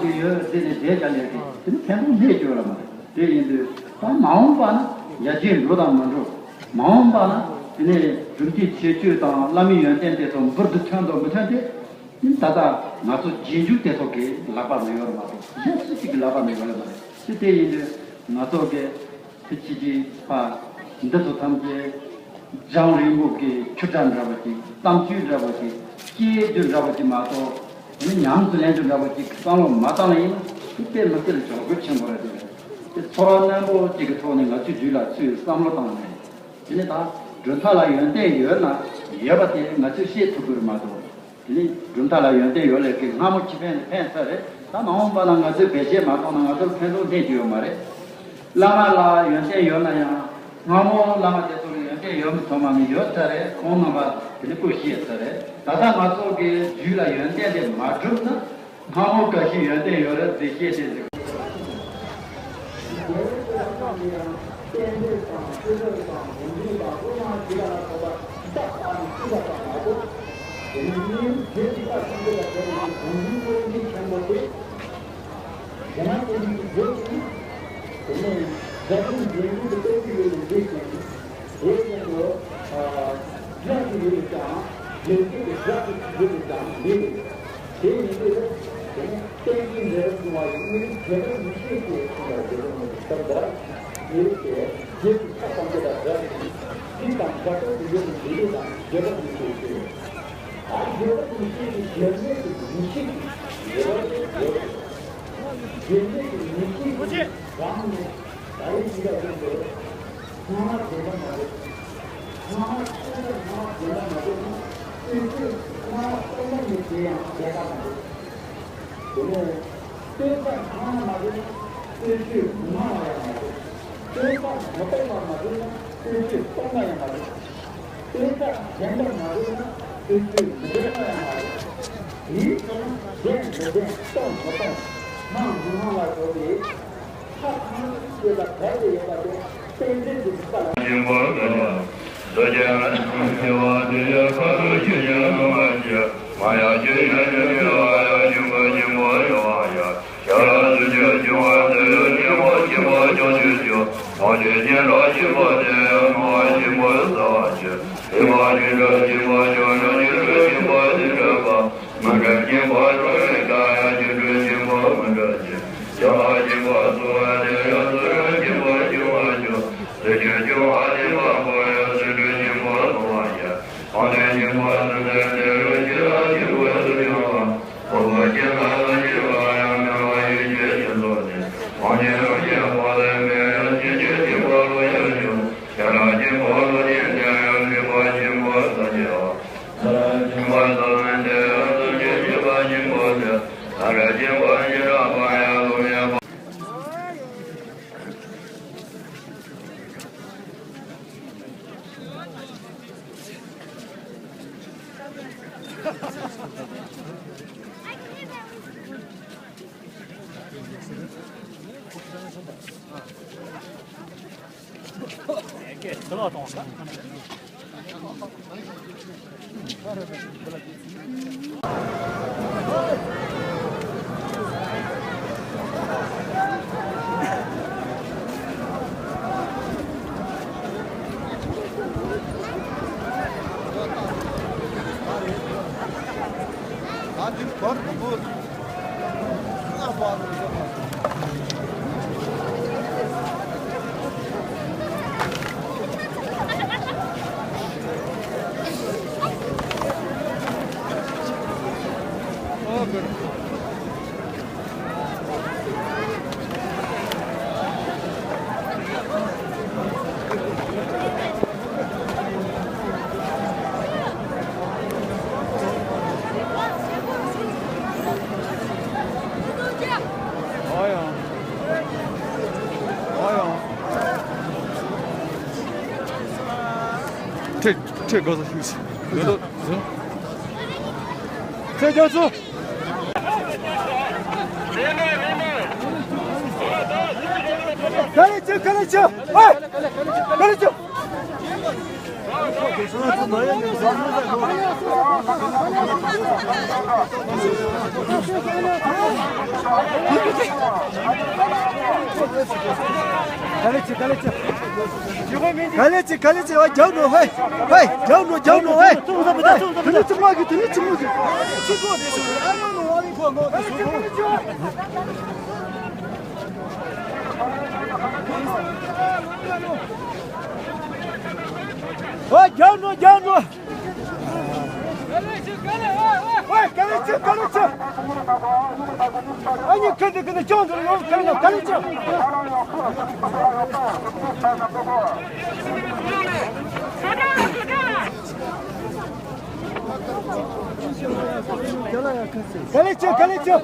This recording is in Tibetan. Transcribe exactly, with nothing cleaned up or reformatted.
ཅིག་ཡོད་དེ་ནས་བསྡད་ཀྱང་ཡོད་དེ་དེ་ནི་ཕན་ཐོགས་སླེབས་ཀྱི་ཡོད་ལ་མ་རེད། དེ་ཡིན་དུས་ད་མ་འོངས་པ་ན་ཡར་རྒྱས་འགྲོ་དང་མ་འགྲོ། མ་འོངས་པ་ན་དེ་ནས་གྲུབ་མཐའི་ཁྱད་ཆོས་དང་བླ་མའི་ཡོན་ཏན་དེ་ཚོ་འབུར་དུ་ཐོན་དང་མི་ཐོན་དེ། ད་ལྟ་ང་ཚོ་རྗེས་འཇུག་དེ་ཚོ་གི་ལག་པ་ན་ཡོད་རེད་མ་གཏོགས་གཞན་སུ་གཅིག་གི་ལག་པ་ན་ཡོད་ལ་མ་རེད། དེ་དེ་ཡིན་དུས་ང་ཚོ་གི་དེ་ཕྱི་དྲིལ་པ་འདི་ཚོ་ཐམས་ཅད་འཇམ་རིང་པོ་གི་ཆུ་སྒྲ་འདྲ་བ་ཅིག་གཏམ་ཆུ་འདྲ་བ་ཅིག་སྐྱེ་རྒྱུ་འདྲ་བ་ཅིག་མ་གཏོགས་དེ་ནི་ཉམས་སུ་ལེན་རྒྱུ་འདྲ་བ་ཅིག་བསམ་བློ་མ་བཏང་ཡིན་ན་དེ་དཔེ་མི་སྲིད་ལ་གྱོང་གུད་ཆེན་པོ་རེད་དེ། དེ་ཚོར་བ་རྣོན་པོ་ཅིག་གི་ཐོག་ནས་ང་ཚོའི་རྒྱུད་ལ་ཚུར་བསམ་བློ་བཏང་ནས་དེ་ནི་ད་གྲུབ་མཐའ་ལ་ཡོན་ཏན་ཡོད་ན་ཡོད་པ་དེ་ང་ཚོས་ཤེས་ཐུབ་ཀྱི་རེད་མ་གཏོགས། དེ་ནི་གྲུབ་མཐའ་ལ་ཡོན་ཏན་ཡོད་ལས་ཀྱི་སྔ་མོ་ཕྱི་ཕན་ལ་ཕན་ས་རེད། ད་མ་འོངས་པ་ལ་ང་ཚོས་བེད་སྤྱད་མ་བཏང་ན་ང་ཚོར་ཕན་ཐོགས་སླེབས་ཀྱི་ཡོད་མ་རེད། བླ་མ་ལ་ཡོན་ཏན་ཡོད་ན་ཡང་སྔ་མོ་བླ་མ་དེ་ཚོ་ལ་ཡོན་ཏན་ཡོད་མི་ཚང་མ་ནི་ཡོད་ས་རེད། ཁོང་རྣམ་པ་དེ་ནི་སྐུ་གཤེགས་ས་རེད། ད་ལྟ་ང་ཚོ་གི་རྒྱུད་ལ་ཡོན་ཏན་དེ་མ་གྲུབ་ན་སྔ་མོ་ག་ཤེད་ཡོན་ཏན་ཡོད་རེད་ཟེར་བཤད་དེ་ཟེར། རྒྱལ་བའི་བསྟན་པ་དང་སྤྱི་དོན་དང་དགོངས་འགྲེལ་དང་དབུ་མ་ཞི་བ་ལ་སོགས་པ་ཇི་ལྟར་བཀའ་ནི་བསྟན་པ་དང་མ་གཏོགས། དེ་ནི་གཉིས་རྗེས་ཀྱི་བཀའ་ཐམས་ཅད་ལ་བརྟེན་ནས་དགོངས་འགྲེལ་དངོས་གཞི་ཆེན་པོ་སྟེ། རྒྱ་ནག་པའི་མིང་གི་བོད་ཀྱི་དེ་ནས་རྒྱ་གཞུང་འབྲེལ་མོལ་དུ་སྤེལ་གྱི་ཡོད་པའི་འགྲེལ་ཅན་དེ་བཞིན་དུ་སྒྲ་ཞིག་ཡོད་པའི་ཀྱང་རྒྱལ་སྲས་ཀྱི་སྒྲ་ཞིག་ཡོད་པའི་ཀྱང་མེད། དེ་ཡིན་དུས་དེ་ནི་བསྟན་འཛིན་ལས་རབ་བྱུང་བ་ཡི་དངོས་རིགས་རྒྱས་པར་མི་ཤེས་ཞེས་གསུངས་པ་རྒྱལ་པོ་མངོན་པའི་ལྟར་འདྲ། མི་རིགས་ཏེ་རྒྱལ་གྱི་ཁ་སང་དེ་དང་འདྲ་ཞིང་དེ་དང་འདྲ་སྟོབས་ཀྱི་ཡོད་པའི་མི་རིགས་དང་རྒྱས་པར་མི་ཤེས་ཏེ། ད་རྒྱས་པར་མི་ཤེས་ཀྱི་རྒྱལ་མེད་ཀྱི་མི་ཤེས་ཀྱི་རྒྱས་པར་ཡོད། རྒྱལ་མེད་ཀྱི་མི་ཤེས་ཀྱི་རང་ནི་ད་རེས་འདི་ལ་ཡོད་དེ། སྔ་མ་བདེན་པ་མ་རེད། སྔ་མ་ཆོས་ལ་སྔ་མ་བདེན་པ་མ་རེད་ན། དུས་ཚོད་སྔ་མ་སྟོང་པ་ཉིད་དེ་ཡང་བདེན་པ་མ་རེད། དེ་ནས་སྟོན་པ་སྔ་མ་མ་རེད་ན་དུས་ཚོད་སྔ་མ་ཡང་མ་རེད། སྟོན་པ་མི་སྟོང་པ་མ་རེད་ན་དུས་ཚོད་སྟོང་པ་ཡང་མ་རེད། སྟོན་པ་བདེན་པ་མ་རེད་ན་དུས་ཚོད་མི་བདེན་པ་ཡང་མ་རེད། དེའི་ཕྱིར་ན་བདེན་མི་བདེན་སྟོང་མི་སྟོང་སྣང་མི་སྣང་ལ་སོགས་པའི། ཁ་ཐམས་ཅད་ལ་བབས་ཏེ་ཡོད་པ་དེ་བསྟན་འཛིན་གྱི་རིག་པ་ལ། སྦྱིན་པ་ལ་ཡང་། འདུ་བྱེད་ལ་ཡང་། སྐྱེ་བ་འདི་ཡི་ཁ་དོག་ཆོས་ཅན། སྣང་བ་སྐྱེ། མ་ཡང་སྐྱེ་ཡང་སྐྱེ་བ་ཡང་། སྦྱིན་པ་སྦྱིན་པ་ཡང་ཡང་། ཤ་ར་དུ་ཆོས་སྦྱིན་པ་འདི་ཡི། སྙིང་པོ་སྦྱིན་པ་ཀྱང་ཆོས་ཅན། སྣང་ཆོས་སྦྱིན་སྒྲ་སྦྱིན་པ་སྟེ། སྣང་བ་སྦྱིན་པ་སྣང་བ་སྐྱེ། སྲིད་པ་སྦྱིན་སྒྲ་སྦྱིན་པ་ཀྱང་ཆོས་ཅན། སྒྲ་སྦྱིན་པ་སྒྲ་སྦྱིན་པ་སྟེ། སྒྲ་པ། མི་སྒྲ་སྦྱིན་པ་སྒྲ་རེ་ད་ཡང་། སྒྱུ་འཕྲུལ་སྦྱིན་པ་མི་སྒྲ་སྦྱིན། བྱ་བ་སྦྱིན་པ་སོ་བ་དེ་ཡང་། སོ་སྒྲ་སྦྱིན་པ་སྦྱིན་པ་སྦྱོང་། སྲིད་རྒྱུད་སྦྱོང་བ་སྦྱིན་པ་པོ་ཡང་། སྲིད་རྒྱུད་སྦྱིན་པ་སོ་བ་ཡང་། གང་དོན་སྦྱིན་པ་སུ་འདོད་དེ་རུ། ཇི་ལྟར་སྦྱིན་པ་སུ་འབྱུང་བ། ཕུང་པོ་སྦྱིན་པ་སུ་སྦྱིན་པ་ཡང་། མེད་པ་ཡུལ་གྱི་སྦྱིན་སོགས་ནི། གང་ཞིག་རང་བཞིན་པ་ལས་མེད་ཡང་། སྦྱིན་རྒྱུ་སྦྱིན་པ་ལོ་ཡང་འབྱུང་། བྱ་བ་སྦྱིན་པ་ལོ་ཡིན་ཏེ་ཡང་། སྲིད་པ་སྦྱིན་པ་སུ་སྐྱེ་བ། ཁྲིད་ཁྲིད་དགོས་སོ་ཤིག་ཡོད་དོ། ཁྲིད་རྒྱག་སོ། ག་ལེ་ཆུ་ག་ལེ་ཆུ། ཨེ། ག་ལེ་ཆུ། ག་ལེ་ཅི་ག་ལེ་ཅི། ག་ལེ་ཅི་ག་ལེ་ཅི། ཨ། རྒྱབ་ནོ་ཧེ། ཧེ། རྒྱབ་ནོ་རྒྱབ་ནོ་ཧེ། དེ་ནི་ཅི་མ་གི། དེ་ནི་ཅི་མ་གི། ཨ། རྒྱབ་ནོ་རྒྱབ་ནོ། ཨོའི། ག་ལེ་ཅི་ག་ལེ་ཅི། ཨ་ནི་ཁེ་འདི་ཁེ་འདི་ཅང་འདིར་ཡོང་ག་ལེ་ཅི་ག་ལེ་ཅི། ག་ལེ་ཅི་ག་ལེ་ཅི།